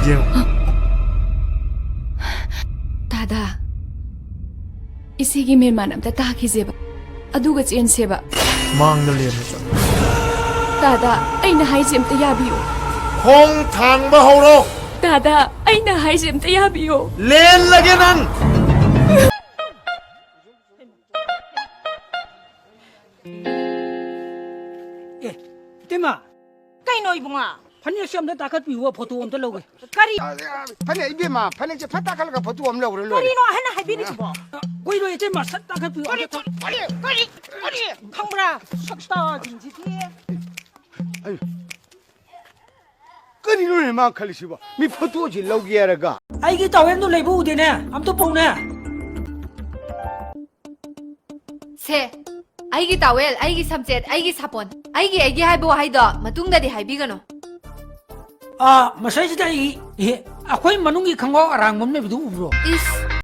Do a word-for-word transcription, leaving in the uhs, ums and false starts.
ꯌꯦꯡꯉꯨ꯫ ꯇꯥꯗ, ꯏꯆꯦꯒꯤ ꯃꯦꯟꯃꯥꯟ ꯑꯝꯇ ꯇꯥꯈꯤꯁꯦꯕ, ꯑꯗꯨꯒ ꯆꯦꯟꯁꯦꯕ꯫ ꯃꯥꯡꯗ ꯂꯦꯝꯅ ꯆꯠꯂꯨ꯫ ꯇꯥꯗ, ꯑꯩꯅ ꯍꯥꯏꯁꯦ ꯑꯝꯇ ꯌꯥꯕꯤꯌꯨ꯫ ꯈꯣꯡ ꯊꯥꯡꯕ ꯍꯧꯔꯣ꯫ ꯇꯥꯗ, ꯑꯩꯅ ꯍꯥꯏꯁꯦ ꯑꯝꯇ ꯌꯥꯕꯤꯌꯨ꯫ ꯂꯦꯜꯂꯒꯦ ꯅꯪ꯫ ꯑꯦ, ꯏꯇꯩꯃ꯫ ꯀꯩꯅꯣ ꯏꯕꯨꯡꯉꯣ? ꯐꯅꯦꯛꯁꯦ ꯑꯝꯇ ꯇꯥꯈꯠꯄꯤꯌꯨ, ꯐꯣꯇꯣ ꯑꯝꯇ ꯂꯧꯒꯦ꯫ ꯀꯔꯤ? ꯐꯅꯦꯛ, ꯏꯕꯦꯝꯃ, ꯐꯅꯦꯛꯁꯦ ꯐꯠ ꯇꯥꯈꯠꯂꯒ ꯐꯣꯇꯣ ꯑꯃ ꯂꯧꯔ ꯂꯣꯏꯔꯦ꯫ ꯀꯔꯤꯅꯣ ꯑꯍꯟꯅ ꯍꯥꯏꯕꯤꯔꯤꯁꯤꯕꯣ? ꯑ, ꯀꯨꯏꯔꯣꯏ, ꯏꯇꯩꯃ, ꯁꯠ ꯇꯥꯈꯠꯄꯤꯌꯨ꯫ ꯀꯔꯤ, ꯀꯔꯤ, ꯀꯔꯤ, ꯀꯔꯤ? ꯈꯪꯕ꯭ꯔꯥ? ꯁꯛꯇꯥꯁꯤꯡꯁꯤꯗꯤ꯫ ꯑꯩ, ꯀꯔꯤꯅꯣꯅꯦ ꯃꯥ ꯈꯜꯂꯤꯁꯤꯕꯣ? ꯃꯤ ꯐꯣꯇꯣꯁꯤ ꯂꯧꯒꯦ ꯍꯥꯏꯔꯒ꯫ ꯑꯩꯒꯤ ꯇꯥꯋꯦꯜꯗꯨ ꯂꯩꯕ ꯎꯗꯦꯅꯦ, ꯑꯝꯇ ꯄꯨꯔꯛꯎꯅꯦ꯫ ꯁꯦ, ꯑꯩꯒꯤ ꯇꯥꯋꯦꯜ, ꯑꯩꯒꯤ ꯁꯝꯆꯦꯠ, ꯑꯩꯒꯤ ꯁꯥꯄꯣꯟ, ꯑꯩꯒꯤ, ꯑꯩꯒꯤ ꯍꯥꯏꯕ ꯋꯥꯍꯩꯗꯣ ꯃꯇꯨꯡꯗꯗꯤ ꯍꯥꯏꯕꯤꯒꯅꯨ꯫ ꯑꯥ, ꯃꯁꯤꯁꯤꯗ ꯑꯩ, ꯑꯦ, ꯑꯩꯈꯣꯏ ꯃꯅꯨꯡꯒꯤ ꯈꯪꯒꯥꯎ ꯑꯔꯥꯡꯕ ꯑꯃ ꯂꯩꯕꯗꯨ ꯎꯕ꯭ꯔꯣ? ꯏꯁ,